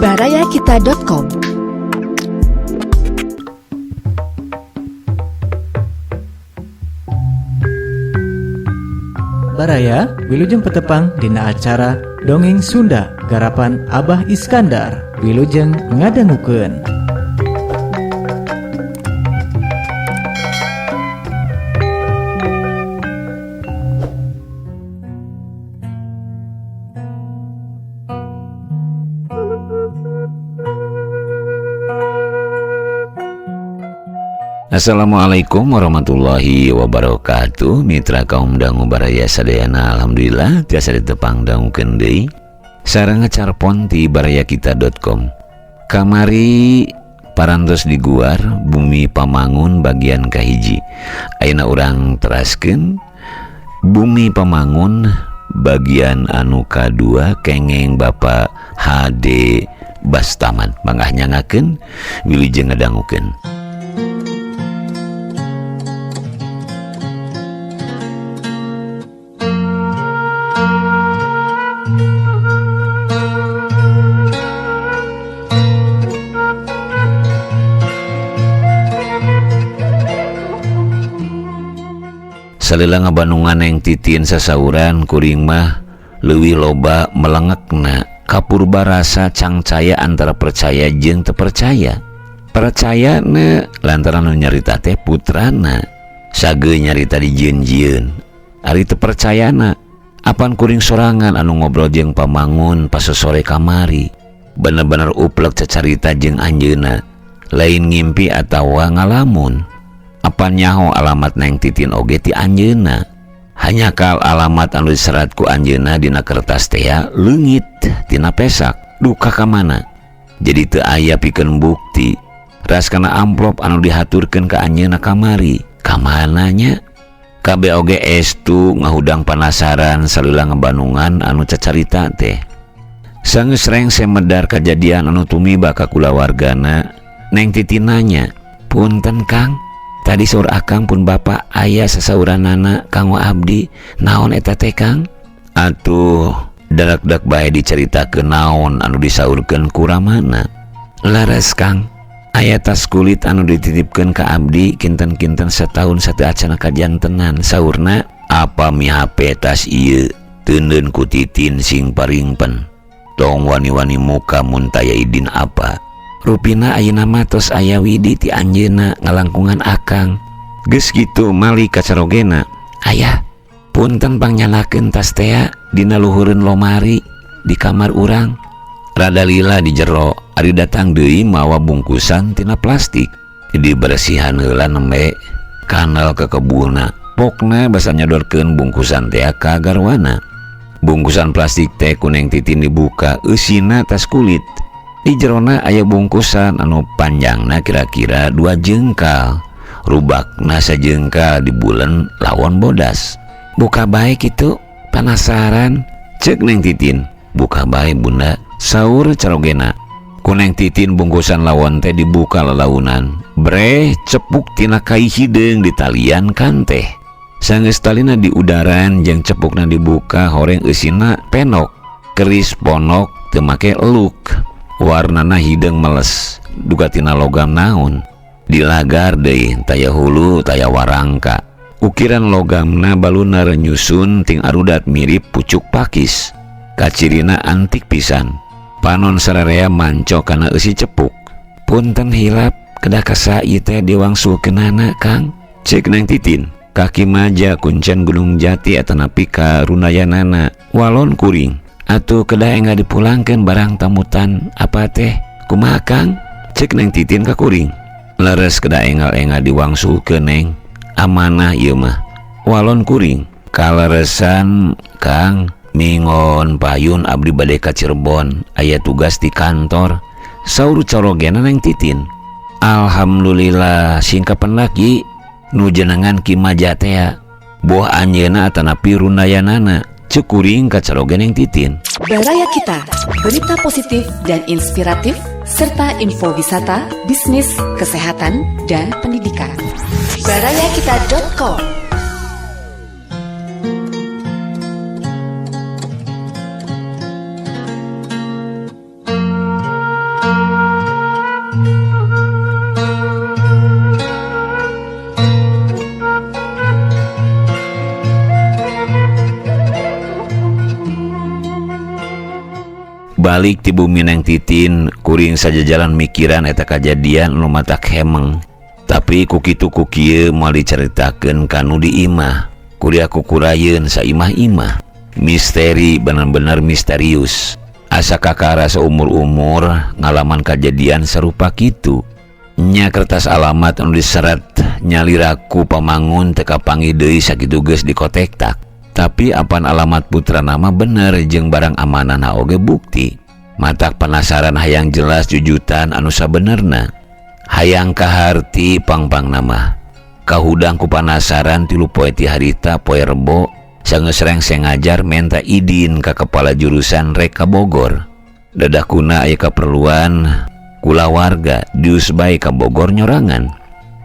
Barayakita.com. Baraya, Wilujeng Petepang dina acara Dongeng Sunda garapan Abah Iskandar. Wilujeng ngadangukeun. Assalamualaikum warahmatullahi wabarakatuh. Mitra kaum dangu baraya sadayana, alhamdulillah tiasa ditepang dangukeun deui sareng carpon ti barayakita.com. Kamari parantos diguar bumi Pamangun bagian kahiji. Ayeuna urang teraskeun bumi Pamangun bagian anu kadua kengeng Bapak HD Bastaman. Mangga nyangakeun wilujeng ngadangukeun. Salila ngabandungan yang titin sasauran kuring mah leuwih loba melengekna kapurba rasa cangcaya antara percaya jeung teu percaya. Percaya na lantaran nu nyarita teh putrana sageu nyarita di jieun-jieun. Ari teu percayana apan kuring sorangan anu ngobrol jeung Pamangun pas sore kamari. Bener-bener uplek cacarita jeung anjeunna, lain ngimpi atawa ngalamun. Apan nyaho alamat neng titin oge ti anjeunna. Hanya kal alamat anu diserat ku anjeunna dina kertas tea leungit tina pesak duka ka mana. Jadi teu aya pikeun bukti. Ras kana amplop anu dihaturkeun ka anjeunna kamari. Ka mana nya? Kabeh oge estu ngahudang panasaran salila ngebandungan anu cacarita teh. Sanggeus rengse medar kajadian anu tumiba ka kulawargana, neng titin nanya, "Punten Kang, tadi saur akang pun bapak ayah sasauranana kanggo abdi, naon eta teh Kang?" Atuh dadak-dak bae dicaritakeun naon anu disaurkeun ku ramana. "Laras Kang, aya tas kulit anu dititipkeun ka abdi kinten-kinten satahun sateu acana kajantenan." Saurna, "Apa mihape tas ieu teuneun ku titin sing paringpen. Tong wani-wani muka mun taya idin apa. Rupina ayeuna mah tos aya widi ti anjeunna ngalangkungan akang." Geus kitu mali kacarogena, "Ayah, punten pangnyandakeun tas tea dina luhureun lomari di kamar urang." Rada lila di jero, ari datang deui mawa bungkusan tina plastik. Diberesihan heula nembe kanal ke kebunna. Pokna basa nyodorkeun bungkusan tea ka garwana. Bungkusan plastik teh kuneng titin dibuka, eusina tas kulit. Di jerona aya bungkusan anu panjangna kira-kira 2 jengkal. Rubakna sajengkal di bulan lawon bodas. "Buka bae kitu, penasaran," cek neng titin. "Buka bae bunda," saur carogena. Ku neng titin bungkusan lawon teh dibuka lalaunan. Breh cepuk tina kai hideung di talian kan teh. Sanggeus talina di udaran jeung cepukna dibuka horeng eusina penok. Keris ponok teu make eluk. Warnana hideung meles duka tina logam naon. Dilagar deui taya hulu taya warangka. Ukiran logamna balunar nyusun ting arudat mirip pucuk pakis. Kacirina antik pisan. Panon sararea manco kana eusi cepuk. "Punten hilap kedah kasa ieu teh diwangsulkeunana Kang," cek neng titin. Kaki maja kuncen Gunung Jati atanapi ka runayanana walon kuring. "Atuh kedah engga dipulangkeun barang tamutan apa teh kumaha Kang?" cek neng titin ka kuring. "Leres kedah engal-engal diwangsulkeun neng, amanah ieu mah," walon kuring. "Kaleresan Kang, mingon payun abdi bade ka Cirebon, aya tugas di kantor," saur carogena neng titin. "Alhamdulillah singkapan laki nu jenengan Ki Maja tea, boh anjeunna atanapi runayanana," cek kuring ka caroge neng titin. Baraya Kita, berita positif dan inspiratif serta info wisata, bisnis, kesehatan, dan pendidikan. Barayakita.com. Balik ti bumi Neng Titin, kuring sajajalan mikiran eta kajadian nu matak hemeng. Tapi ku kitu ku kieu moal dicaritakeun ka nu di imah. Kuliah kukurayeun saimah-imah. Misteri bener-bener misterius. Asa kakara seumur-umur ngalaman kajadian serupa kitu. Nya kertas alamat anu diserat nyaliraku Pamangun teu kapanggih deui sakitu geus dikotektak. Tapi apan alamat putra nama bener jeung barang amanahna oge bukti. Matak penasaran hayang jelas jujutan anu sabenerna. Hayang kaharti pangpang nama. Kahudang ku panasaran 3 poe ti harita poe Rebo sanggeus rengse ngajar menta idin ka kepala jurusan rek ka Bogor. Dadakuna aya kaperluan kulawarga dius bae ka Bogor nyorangan.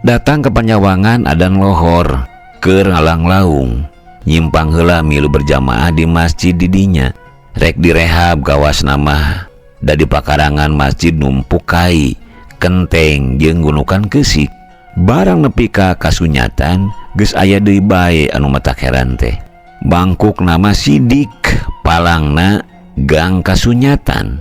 Datang ke Panyawangan adan lohor keur ngalanglaung. Nyimpang heula milu berjamaah di masjid didinya. Rek direhab kawas nama da di pakarangan masjid numpuk kai, kenteng jeung gunukan keusik. Barang nepi ka kasunyatan geus aya deui bae anu matak heran teh. Bangkuk nama Sidik, palangna gang kasunyatan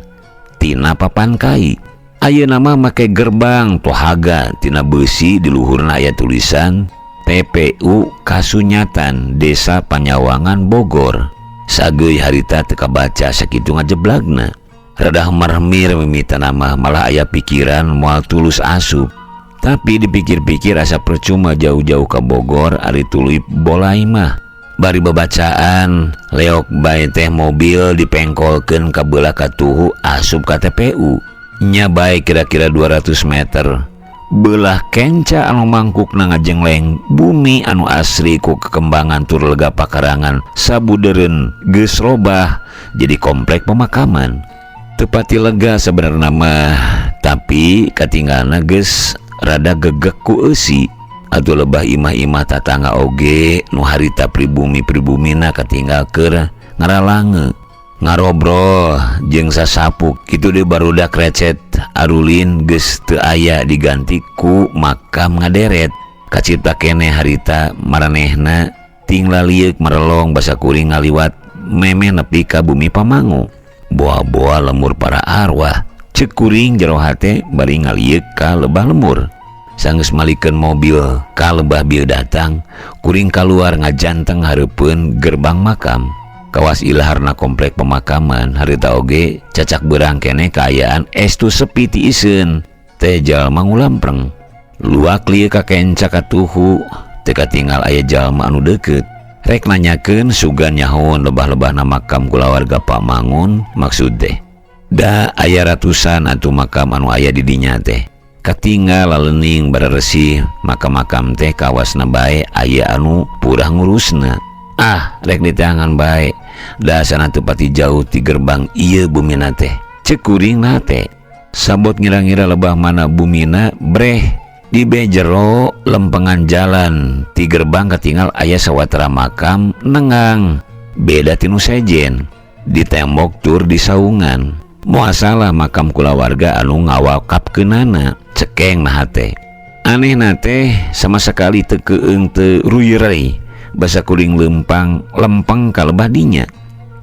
tina papan kai. Ayeuna mah make gerbang tohaga tina beusi di luhurna aya tulisan TPU Kasunyatan Desa Panyawangan Bogor. Sageuy harita teu kabaca sakitu ngajeblagna. Redah mermir mimita nama malah aya pikiran moal tulus asup. Tapi dipikir-pikir asa percuma jauh-jauh ka Bogor ari tuluy bolai mah. Bari babacaan leok bae teh mobil dipengkolkeun ka belah katuhu asup ka TPU. Nya bae kira-kira 200 meter. Belah kenca anu mangkukna ngajengleng bumi anu asri ku kekembangan tur lega pakarangan sabudeureun geus robah jadi komplek pemakaman. Tepati lega sebenarna mah, tapi katinggalna geus rada gegek ku eusi. Atuh lebah imah-imah tatangga oge nu harita pribumi-pribumina katinggal keur ngaralange ngarobrol jeung sasapu kitu deui barudak recet arulin geus teu aya diganti ku makam ngaderet. Kacipta keneh harita maranehna ting lalieuk merelong basa kuring ngaliwat memeh nepi ka bumi Pamangu. Boa-boa lemur para arwah ceuk kuring jero hate bari ngalieuk ka lebah lemur. Sanggeus malikeun mobil ka lebah bieu datang, kuring kaluar ngajanteng hareupeun gerbang makam. Kawas ilaharna komplek pemakaman harita oge cacak beurang keneh kaayaan estu sepi ti iseun teh jalma ngulampreng. Luak lieu ka kenca katuhu teu katinggal aya jalma anu deukeut. Rek nanyakeun sugan nyahoan lebah-lebahna makam kulawarga Pamangun maksud teh. Da aya ratusan atuh makam anu aya di dinya teh. Katinggal lalening bareresih makam-makam teh kawasna bae aya anu purah ngurusna. Ah, rek diteangan bae. Dasana teu pati jauh ti gerbang ieu bumina teh. Ceuk kuring teh. Sabot ngira-ngira lebah mana bumina breh di bejero lempengan jalan ti gerbang katinggal aya sawatara makam nengang. Beda tinu sejen di tembok tur di saungan. Moal salah makam kulawarga anu ngawakapkeunana cekeng nah teh. Anehna teh sama sekali teu keung teu ruyeureui. Basa kuring lempang lempeng ka lebah dinya.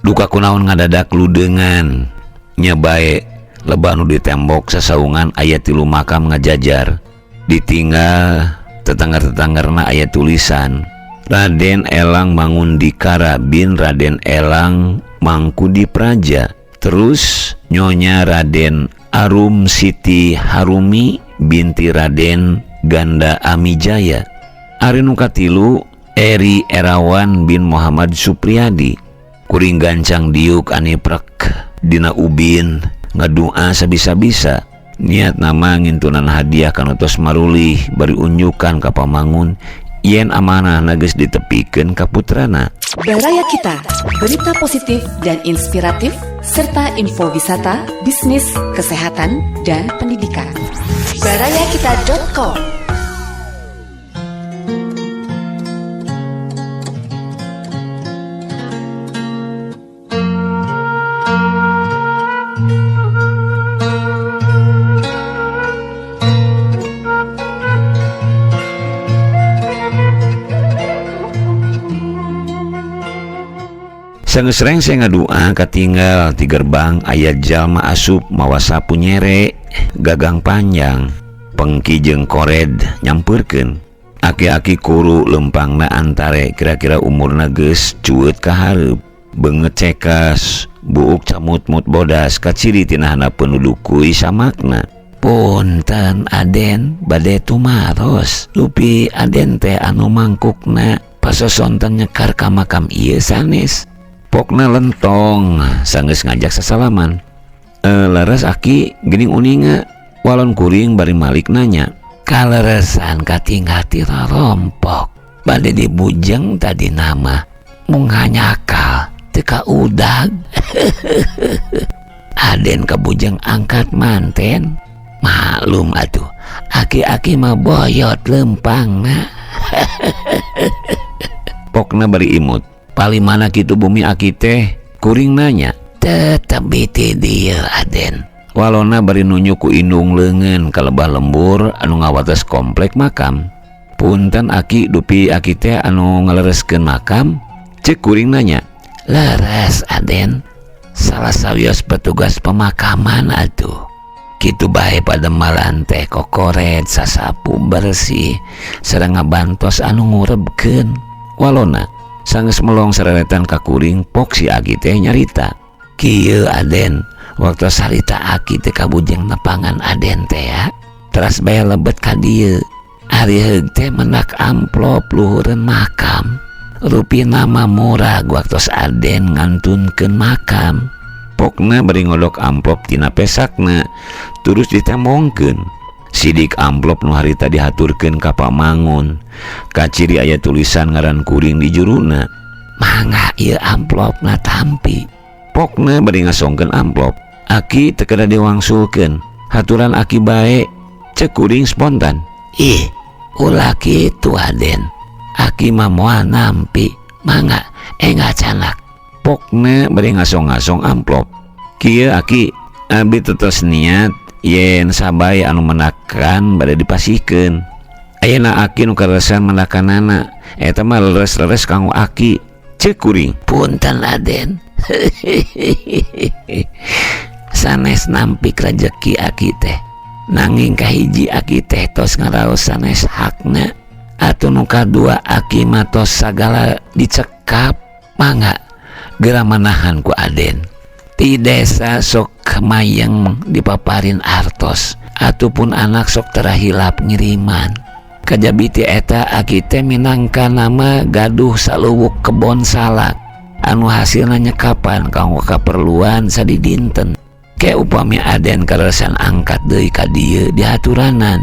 Duka kunaon ngadadak ludeungan. Nya bae lebah nu di tembok sasaungan aya 3 makam ngajajar. Ditinggal tetangga-tetanggarna aya tulisan Raden Elang Mangundikara bin Raden Elang Mangkudi Praja. Terus Nyonya Raden Arum Siti Harumi binti Raden Ganda Amijaya. Ari nu katilu Eri Erawan bin Muhammad Supriyadi. Kuring gancang diuk aniprek dina ubin ngadua sabisa-bisa. Niat nama ngintunan hadiah kanu tos marulih bari unjukan ka Pamangun yen amanah geus ditepikeun ka putrana. Baraya Kita, berita positif dan inspiratif serta info wisata, bisnis, kesehatan, dan pendidikan. Barayakita.com. Sanggeus rengse ngadua katinggal ti gerbang aya jalma asup mawa sapu nyere gagang panjang pengki jeung kored nyampeurkeun. Aki-aki kuru lempangna antare kira-kira umurna geus cueut ka hareup, beungeut cekas, buuk camut-mut bodas kaciri tina handapeun nu dukui samakna. Punten Aden bade tumaros, dupi Aden teh anu mangkukna pasosonten nyekar ka makam ieu sanes. Pokna lentong sanggeus ngajak sasalaman. Leres aki geuning uninga walon kuring bari malik nanya. Kaleresan katinggal ti rorompok bade dibujeng tadi nama mung hanyakal teu kaudag. Aden kabujeng angkat manten. Maklum atuh aki-aki mah boyot lempangna. Pokna bari imut. Pali mana kitu bumi aki teh? Kuring nanya. Tetep biti dieu Aden. Walona bari nunjuk ku indung leungeun ka lebah lembur anu ngawates komplek makam. Punten aki dupi aki teh anu ngalereskeun makam? Cek kuring nanya. Leres Aden. Salah sawios petugas pemakaman atuh. Kitu bae pademalan teh kokoret sasapu bersih sareng ngabantos anu ngurebkeun. Walona sanggeus melong sareretan ka kuring pok si aki teh nyarita. Kieu Aden, waktu sarita aki teh kabujeng nepangan Aden teh ya. Teras bae lebet ka dieu. Ari heug teh menak amplop luhureun makam. Rupina mah murag waktos Aden ngantunkeun makam. Pokna bari ngodok amplop tina pesakna terus ditembongkeun. Sidik amplop nu harita dihaturkeun ka Pamangun. Kaciri aya tulisan ngaran kuring di juruna. Mangga ieu amplopna tampi. Pokna bari ngasongkeun amplop. Aki teu kedah diwangsulkeun. Haturan aki bae. Cek kuring spontan. Ih, ulah kitu Aden. Aki mah moal nampi. Mangga enggal canak. Pokna bari ngasong-ngasong amplop. Kieu aki, abdi tetes niat yen sabai anu menakan bade dipasihkeun. Ayeuna aki nu kaleresan menakanana, eta mah leres-leres kanggo aki. Cek kuring. Punten Aden. Sanes nampik rejeki aki teh. Nanging kahiji aki teh tos ngaraos sanes hakna. Atuh nu kadua aki mah tos sagala dicekap. Mangga geura manahan ku Aden. Ti desa sok mayeng dipaparin artos ataupun anak sok terahilap ngiriman. Kajabi ti eta aki teh minangka nama gaduh saluwuk kebon salak anu hasilna nyekapan kanggo kaperluan sadidinten. Ke upami Aden kaleresan angkat deui ka dieu dihaturanan.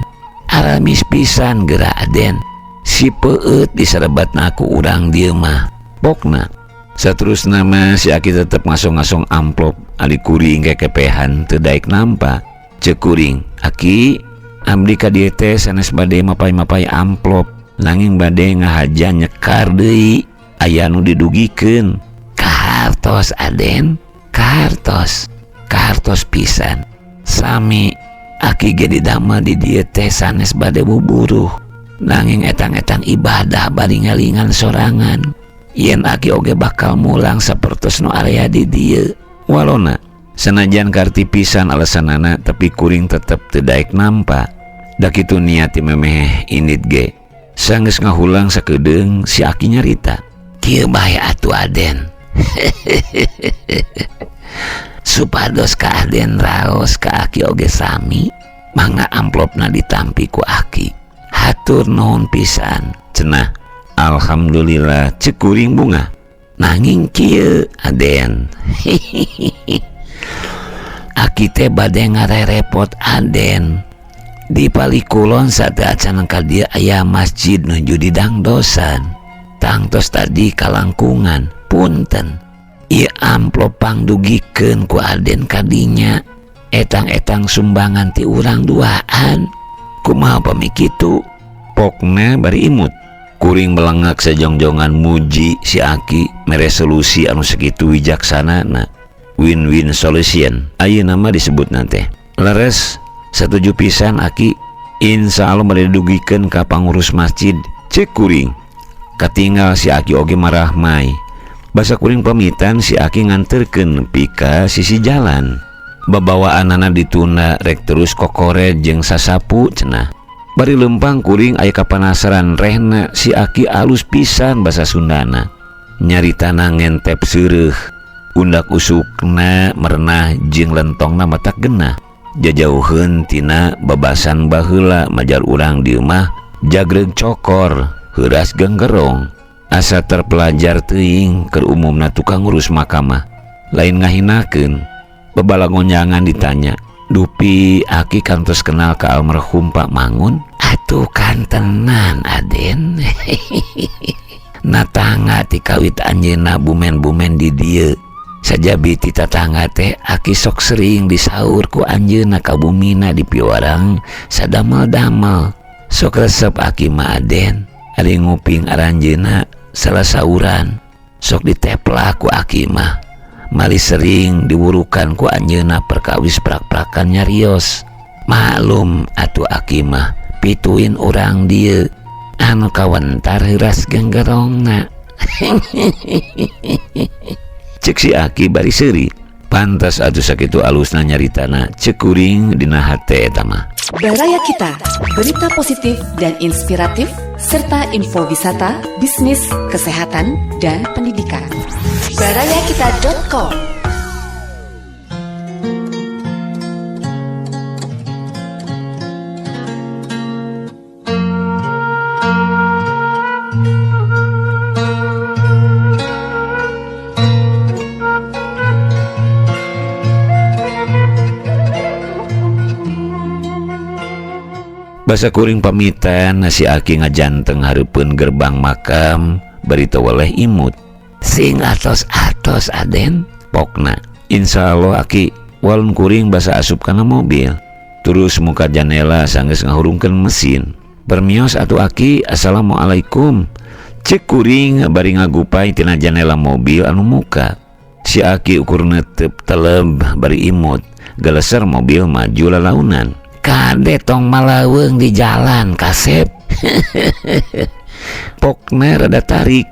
Aramis pisan geura Aden. Si peueut diserebatna ku urang dieu mah. Pokna saterusna mah si aki tetep ngasong-ngasong amplop ari kuring kekepehan teu daek nampa. Ceuk kuring, aki abdi ka dieu teh sanes bade mapay-mapay amplop nanging bade ngahaja nyekar deui aya nu didugikeun. Kahartos Aden, kahartos, kahartos pisan. Sami aki ge didamel di dieu teh sanes bade buburuh nanging etang-etang ibadah bari ngalingan sorangan. Yen aki oge bakal mulang sapertos nu area di dieu. Walona sanajan karti pisan alasanana tapi kuring tetep teu daek nampa. Da kitu niat ti memeh indit ge. Sanggeus ngahulang sakedeung si aki nyarita. Kieu bae atuh Aden. Supados ka Aden raos ka aki oge sami, mangga amplopna ditampi ku aki. Hatur nuhun pisan. Cenah. Alhamdulillah cek kuring bunga. Nanging kieu Aden. Aki teh bade ngarerepot Aden. Di palikulon sateuacan ka dieu aya masjid nuju di dangdosan. Tangtos tadi kalangkungan punten. Ieu amplop pangdugikeun ku Aden kadinya. Etang-etang sumbangan ti urang duaan. Kumaha pami kitu? Pokna bari imut. Kuring melengak sejongjongan muji si aki mere solusi anu sakitu wijaksanana. Win-win solution ayeuna mah disebutna teh. Leres satuju pisan aki, insya Allah bade didugikeun ka pangurus masjid. Cek kuring. Katinggal si aki oge marahmai. Basa kuring pamitan si Aki nganterkeun nepi ka sisi jalan. Babawaanana ditunda rek terus kokoret jeung sasapu cenah. Bari lempang kuring aya kapanasaran rehna si Aki alus pisan basa Sundana. Nyaritana ngentep seureuh, undak usukna merenah jeung lentongna matak genah. Jajauheun tina babasan baheula majar urang di mah jagreg cokor, heuras genggerong. Asa terpelajar teuing keur umumna tukang ngurus makamah. Lain ngahinakeun. Babalagonjangan ditanya, "Dupi Aki kantos kenal ka almarhum Pak Mangun?" "Atuh kantenan, Aden." Natangga ti kawit anjeunna bumen-bumen di dieu. Sajabi ti tatangga teh Aki sok sering disaur ku anjeunna ka bumina di piwarang sadamel-damel. Sok resep Aki mah, Aden. Ari nguping aranjeunna salah sauran. Sok diteplak ku Aki mah. Mali sering diwurukan ku anjeunna perkawis prak-prakan nyarios. Maklum atuh Aki mah pituin urang dieu anu kawentar heuras genggerongna. Cek si Aki bari seuri. Pantas atuh sakitu alusna nyaritana, cek kuring dina hate eta mah. Baraya Kita, berita positif dan inspiratif, serta info wisata, bisnis, kesehatan, dan pendidikan. Barayakita.com. Basa kuring pamitan si Aki ngajanteng hareupeun gerbang makam bari teu weleh imut. "Sing atos-atos, Aden," pokna. "Insya Allah, Aki," walun kuring basa asup kana mobil. Terus muka janela sanggeus ngahurungkeun mesin. "Permios atuh Aki, assalamualaikum," cek kuring bari ngagupai tina janela mobil anu muka. Si Aki ukur netep teleb bari imut. Geleser mobil maju lalaunan. "Kade tong malaweng di jalan, kasep," pokna rada tarik.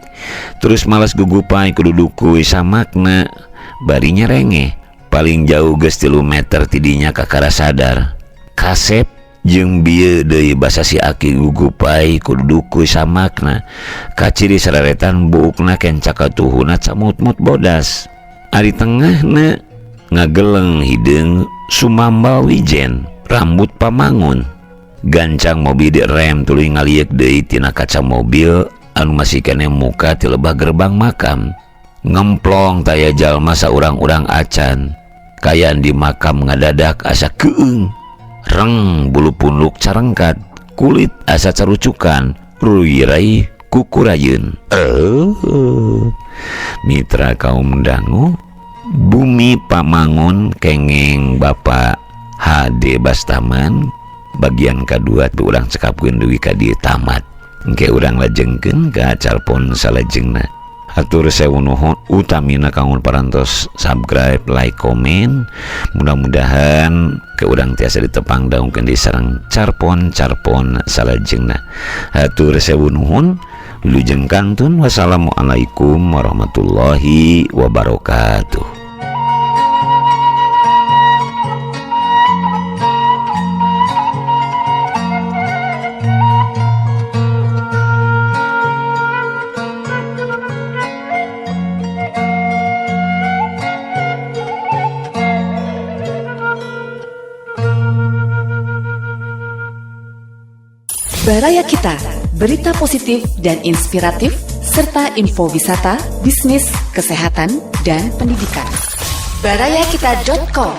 Terus malas gugupai kudu dukuy samakna bari nyerengeh. Paling jauh geus 3 meter tidinya kakara sadar. "Kasep jeung bieu deui," basa si Aki gugupai kudu dukuy samakna. Kaciri sararetan buukna kenca katuhuna camutmut bodas. Ari tengahna ngageleng hideung sumambal wijen, rambut pamangun. Gancang mobil direm tuluy ngaliek deui tina kaca mobil anu masih keneh muka ti lebah gerbang makam. Ngemplong taya jalma saurang-urang acan. Kaayaan di makam ngadadak asa keung. Reng bulu punduk carengkat, kulit asa carucukan, ruirai kukurayeun. Mitra kaum dangu, bumi Pamangun kengeng Bapak HD Bastaman bagian kedua tuh urang cekapkeun dugi ka dieu tamat. Engke urang lajengkeun ka calpon salajengna. Hatur sewu nuhun utamina kanggo parantos subscribe, like, komen. Mudah-mudahan ke urang tiasa ditepang daungkeun di sareng carpon-carpon salajengna. Hatur sewu nuhun, wilujeng kantun. Wassalamualaikum warahmatullahi wabarakatuh. Baraya Kita, berita positif dan inspiratif, serta info wisata, bisnis, kesehatan, dan pendidikan. Barayakita.com.